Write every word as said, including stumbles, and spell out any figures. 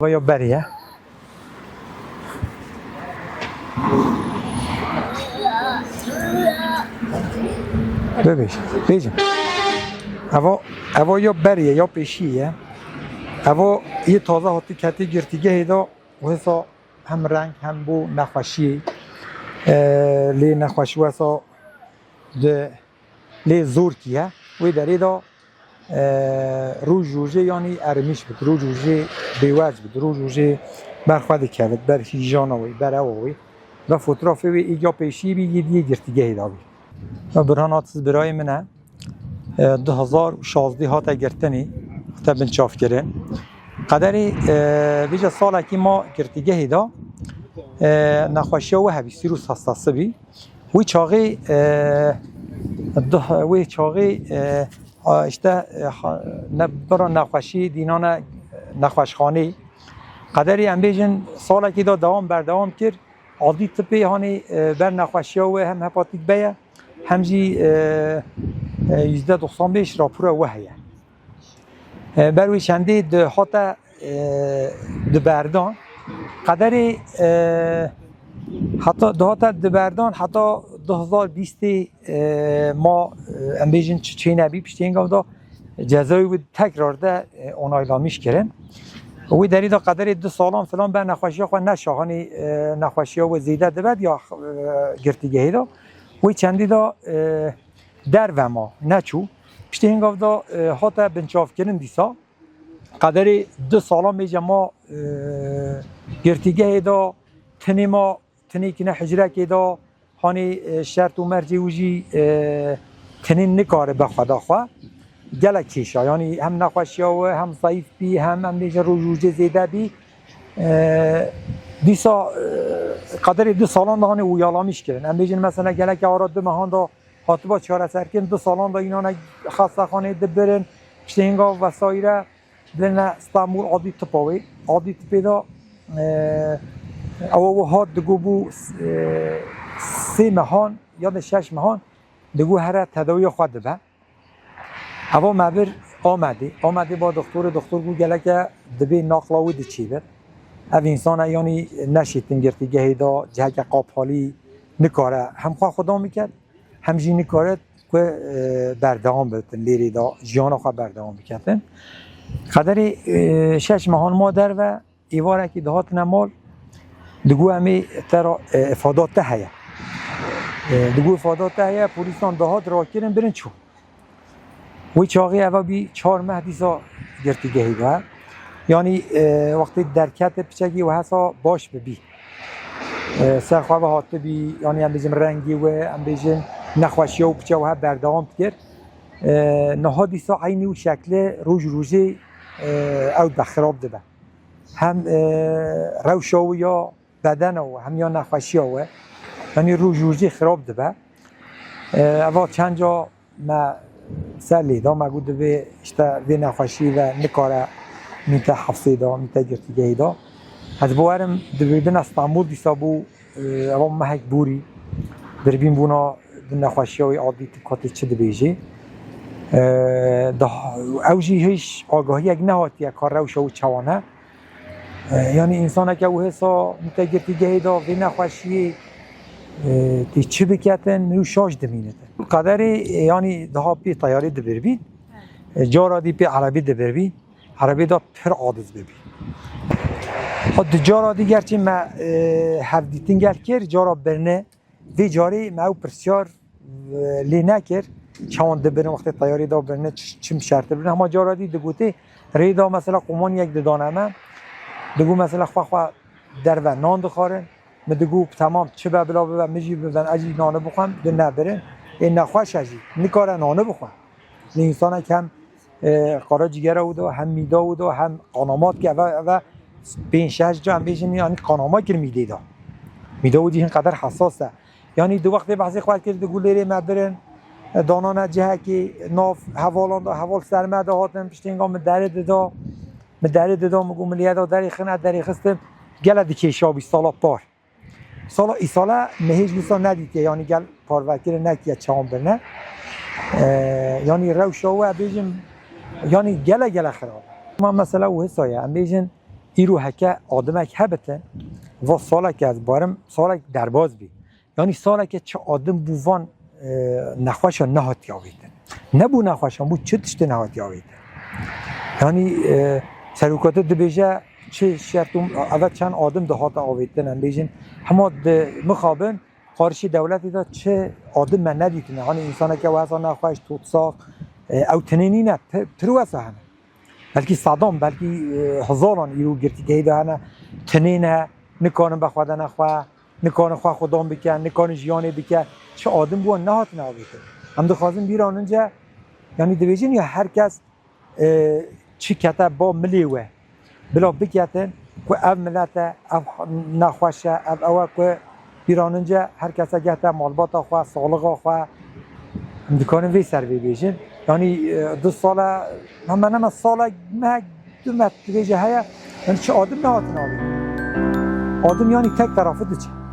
Eva ya berê ye. Bibêj, bêjim. Eva, eva ya berê ye, ya pêşî ye. Eva yê taze hatî ketî girtîgehê de, wisa hem reng hem bo nexweşiyê, e, lê nexweşî wesa di lê zorkî ye. Wê derê de, e, roj rojê yanî ermîş bit, roj rojê bêwec bit, roj rojê ber xwe dikevit, ber hîjana wê, ber ewa wê. Ve fotoğrafê wê êga pêşî bî, yê diyê girtîgehê de bî. Ve Burhan Atiz birayê min e. E, du hezar û şazdeh hate girtinî, hate binçavkirin. Qederê, e, vêca salekî ma girtîgehê de, e, nexweşiya wê hebî, sîrûs hastası bî. Wê çaxê, e, duh-, wê çaxê, e, a, işte, e, ha-, ne, bira nexweşî dînane nexweşxanê. Qederê em bêjin salekî de dewam berdewam kir. Adî tipê hanê, e, ber nexweşiya wê hem hepatît B ye, hem jî, e, e, yüzde doksan beş rapora wê heye. E, ber wê çendê di hate, e, di berdan. Qederê, e, heta di hate di berdan heta du hezar bîstê, e, ma, e, em bêjin çi çênebî, piştê hingav da cezayê wî tekrar de, e, onaylamiş kirin. Wî derî de qederê du salan filan ber nexweşiya xwe neşa, hanî, e, nexweşiya wê zêde dibe ya, e, girtîgehê de. Wê çendî de, e, derve ma, neçû. Piştê hingav de, e, hate binçavkirin dîsa. Qederê du salan bêje ma, e, girtîgehê de tinê ma, tinêkî ne hicrekê de, hanî, e, şert û mercê wî jî, e, tinê nikare be xwe da xwe. Gelek kêşa, yanî hem nexweşiya wî, hem zayîf bî, hem em bêjin roj rojê zêde bî. E, dîsa, e, qederê du salan de hanê uyalamîş kirin. Em bêjin mesela gelek ara du mehan de hatiba çareserkirin, du salan de înane xestexanê dibirin, piştê hingav vesaîre birine Stenbol adlî tipa wê. Adlî tipê de, e, ew, ew hat digo bû, e, sê mehan ya da şeş mehan digo here tedawiya xwe dibe. Eva me bir Amedê. Amedê ba doktorê, doktor got geleke dibê naqla wî diçêbin. Ev însana yanî neşêtin girtîgehê de, ciheke qapalî nikare hem xwe xudan biket, hem jî nikare ku, e, berdewam bitin lêrê de, jiyana xwe berdewam biketin. Qederê, e, şeş mehan ma derve, êvarekî dihatine mal, digo em ê te ra, e, îfada te heye. E, digo îfada te heye, polîsan dihat rakirin birin çû. Wê çaxê eva bî çar meh dîsa girtîgehê de. Yanî, e, wextê derkete piçekî wehesa baş bibî. E, ser xwe ve hatibî, yanî em bêjin rengî wê, em bêjin nexweşiya wî piçe wiha berdewam dikir. E, niha dîsa eynî wî şekli roj rojê, e, ew dibe, xirab dibe. Hem, e, rewşa wî ya bedena wî, hem ya nexweşiya wî, yanî roj rojê xirab dibe. E, eva çend ca me ser lê da, me got dibê işte vê nexweşî ve nikare mîte hefsê da, mîte girtîgehê da. Ez bawerim dibê bine Stenbol dîsa bû, e, eva mehek borî, birbîn bûna di nexweşiya wî adî tu katê çi dibêjî. E, daha, ew jî hiç agahiyek nehatiye ka rewşa wî çawan e. E, yanî însaneke wisa mîte girtîgehê da vê nexweşiyê, e, tê çi biketin, wî şaş dimînitin. Qederê, e, yanî daha pê teyarê dibirbîn. E, cara dî pê erebî dibirbîn. Erebê da pir adiz bibî. Ha, di cara dî gerçî me, e, hevdîtin gel kir, cara birine. Vê carê me ew pirsyar, e, lê nekir. Çawan dibirin, wextê teyarê da birine, çi, çim şertir birin. Hema cara dî digotê, rê da mesela qomaniyek didane me. Digot mesela xwe xwe derve nan dixwarin. Min digot, temam, çi be bila bibe, min jî bibin, ez jî nani bixwem, di nebirin. Ê nexweş e jî, nikare nani bixwe. Lê însanek hem, e, qaracîgera wî da, hem mîda wî da, hem qanamat ke eve, eve pênc şeş ca em bêjin, yanî qanama kir mîdê da. Mîda wî jî hin qeder hesas e. Yanî di wextê behsê xwe kir, digot lêrê me birin, e, danane cihekê nav hevalan da, heval ser me de hatin, piştê hinga min derê dida, min derê dida, min got, min lê da derê xine, derê xistim, gele dikêşabî sala par. Sala îsala me hêj wisa nedîtiye, yanî gel parvekirin nekiye çawan birine. E, yanî rewşa we bêjim, yanî gele gele xirab. Ma mesela wisa ye, em bêjin Îro heke adimek hebitin, va saleke ez barim, salek derbaz bî. Yanî saleke çi adim bû van, e, nexweşa nehatiye avêtin. Nebû nexweşan, bû çi tiştê nehatiye avêtin. Yanî, e, serokatê dibêje çi şert û eve çend adim dihate avêtin, em bêjin, hema di mixabin qarşî dewletê de çi adim me nedîtine. Hanî însaneke wesa nexweş, totsax, e, ew tinê nîne, ti-, tirwesa hene. Belkî sedan, belkî, e, hezaran îro girtîgehî de hene, tinê ne, nikarin be xwe de nexwe, nikarin xwe xudan bike, nikarin jiyanê bike. Çi adim bû nehatine avêtin. Em dixwazin bîra nince, yanî dibêjin ya her kes, e, çi kete ba milê we. Bila biketin ku ev milet e, ev nexweş e, ev ew e ku bîra nince her kese gehte malbata xwe, salixa xwe. Em dikarin vê ser vê bêjin. Yanî, e, du sal e, hemen hemen salek me, du me dibêje heye, yanî çi adim nehatin avêtin. Adim yanî tek terafî diçe.